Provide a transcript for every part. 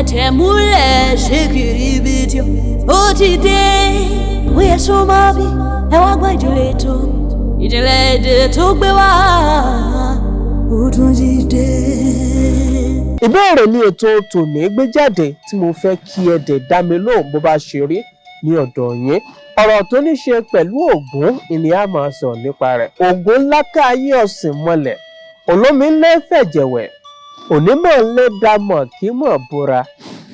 Tẹ̀múlẹ̀ ṣe kiri ibi tí ó ti dé. Ó yẹ sọ máa bí ẹ wá gbọ́ ìjìnlẹ̀ ètò ìjìnlẹ̀ èdè tó gbé wá, ó tún ti dé. Ìbéèrè ní ètò tòní gbé jáde tí mo fẹ́ kí ẹ dẹ̀ dá mi lóhùn bó bá ṣe rí ní ọ̀dọ̀ yín. Ọ̀rọ̀ tó ní ṣe pẹ̀lú Ògún ni a máa sọ nípa rẹ̀. Ògún ńlá káyé ọ̀sìn mọlẹ̀, olómi ńlẹ́ fẹ̀jẹ̀wẹ̀, onímọ̀ ńlẹ́ damọ̀ kí mọ̀ búra.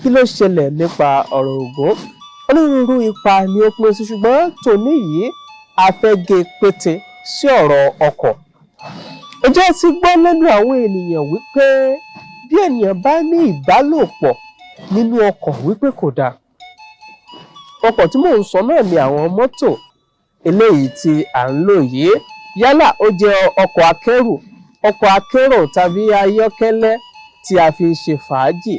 Kí ló ṣẹlẹ̀ nípa ọ̀rọ̀ Ògún? Onírúurú ipa ni ó pín sí, ṣùgbọ́n tòní yìí a fẹ́ gé pété sí ọ̀rọ̀ ọkọ̀. Ǹjẹ́ ẹ ti gbọ́ lẹ́nu àwọn ènìyàn wípé bí ènìyàn bá ní ìbálòpọ̀ nínú ọkọ̀ wípé kò dáa? Ọkọ̀ tí mò ń sọ náà ni àwọn mọ́tò eléyìí tí à ń lò yìí, yálà ó jẹ́ ọkọ̀ akẹ́rù, ọkọ̀ akérò tàbí ayọ́kẹ́lẹ́ tí a fi ń ṣe fàájì.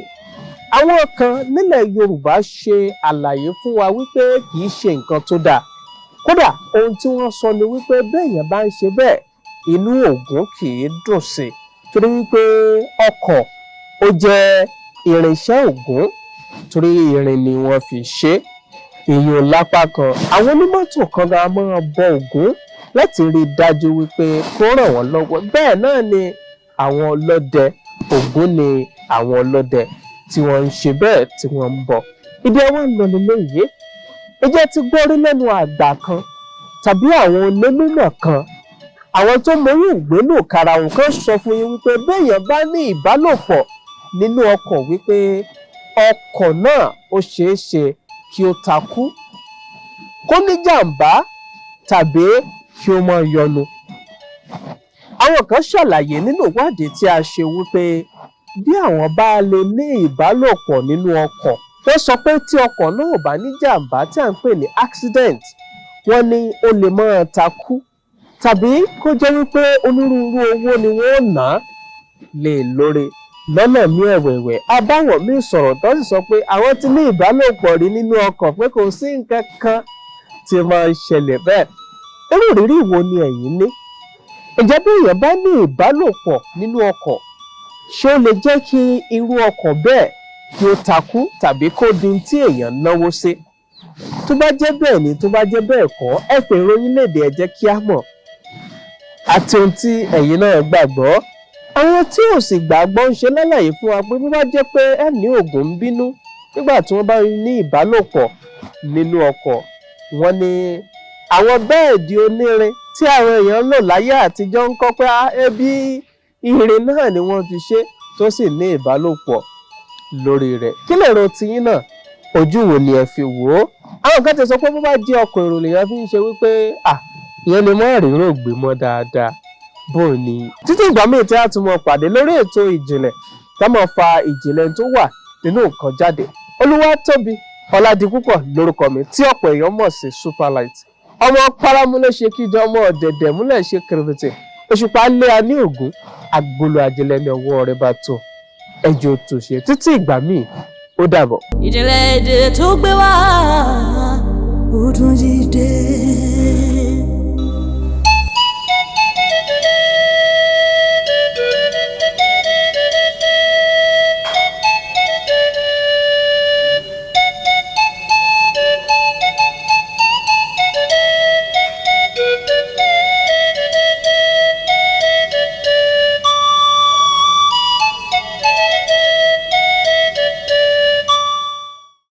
Àwọn kan nílẹ̀ Yorùbá ṣe àlàyé fún wa wípé kì í ṣe nǹkan tó dáa. Kódà, ohun tí wọ́n sọ ni wípé béèyàn bá ń ṣe bẹ́ẹ̀, inú Ògún kì í dùn sí i, torí wípé ọkọ̀ ó jẹ́ irinṣẹ́ Ògún, torí irin ni wọ́n fi ṣe é. Èèyàn lápá kan, àwọn onímọ́tò kan gan máa bọ Ògún láti rí i dájú wípé kó ràn wọ́n lọ́wọ́. Bẹ́ẹ̀ náà ni àwọn ọlọ́dẹ, Ògún ni àwọn ọlọ́dẹ tí wọ́n ń ṣe bẹ́ẹ̀ tí wọ́n ń bọ̀. Ibi àwọn ń lọ nílé yìí, ǹjẹ́ ti gbọ́ rí lẹ́nu àgbà kan tàbí àwọn onímọ̀ kan, àwọn tó mọyún ìgbénú karahun kan, sọ fún yín wípé béèyàn bá ní ìbálòpọ̀ nínú ọkọ̀, wípé ọkọ̀ náà ó ṣeé ṣe kí ó takú, kó ní jàǹbá tàbí kí ó máa yọnu? Àwọn kan ṣàlàyé nínú ìwádìí tí a ṣe wípé bí àwọn bá lè ní ìbálòpọ̀ nínú ọkọ̀, wọ́n sọ pé tí ọkọ̀ náà ò bá ní jàǹbá tí à ń pè ní accident, wọ́n ní ó lè máa takú tàbí kó jẹ́ wípé onírúurú owó ni wọ́n ná lè lórí lọ́nà mí. Ẹ̀wẹ̀wẹ̀ abáwọn míì sọ̀rọ̀ tó sì sọ pé àwọn ti ní ìbálòpọ̀ rí nínú ọkọ̀, pé kò sí nǹkan kan tí máa ń ṣẹlẹ̀ bẹ́ẹ̀. Irú ìrírí wo ni ẹ̀yin ní? Ǹjẹ́ bí èèyàn bá ní ìbálòpọ̀ nínú ọkọ̀, ṣé ó lè jẹ́ kí irú ọkọ̀ bẹ́ẹ̀ kí ó takú tàbí kó di tí èèyàn náwó sí? Tó bá jẹ́ bẹ́ẹ̀ ni, tó bá jẹ́ bẹ́ẹ̀ kọ́, ẹ fi ìròyìn léde, ẹ jẹ́ kí á mọ̀ àti ohun tí ẹ̀yin náà gbàgbọ́. Àwọn tí ò sì gbàgbọ́ ń ṣe lálàyé fún wa pé bó bá jẹ́ pé ẹ̀mí Ògún ń bínú nígbà tí wọ́n bá ní ìbálòpọ̀ nínú ọkọ̀, wọ́n ní àwọn bẹ́ẹ̀dì onírin tí àwọn èèyàn ń lò láyé àtijọ́ ń kọ́, pé ẹbí irin náà ni wọ́n fi ṣe tó sì ní ìbálòpọ̀ lórí rẹ̀. Kí lè ro tiyín náà? Ojú wo ni ẹ fi wò ó? Àwọn kan ti sọ pé bó bá jẹ́ ọkọ̀ èrò lèèyàn fi ń ṣe, wípé à ìyẹn lè mọ́ rírò gbé mọ́ dáadáa bó ni. Títí ìgbà míì tí a tún mọ pàdé lórí ètò ìjìnlẹ̀ tá máa fa ìjìnlẹ̀ tó wà nínú nǹkan jáde, Olúwatóbi Ọládipúpọ̀ lórúkọ mi tí ọ̀pọ̀ èèyàn mọ̀ sí Superlight. Ọmọ paramúlẹ̀ ṣe kíjọ, ọmọ ọ̀dẹ̀dẹ̀ múlẹ̀ ṣe kìrìbìtì, òṣùpá lé a ní ògún agbolo àjẹlẹ̀ ní ọwọ́ rẹ̀ bá tó ẹjọ́ tó ṣe. Títí ìgbà míì, ó dàbọ̀. Ìjìnlẹ̀ èdè tó gbé wá, ó tún ti dé.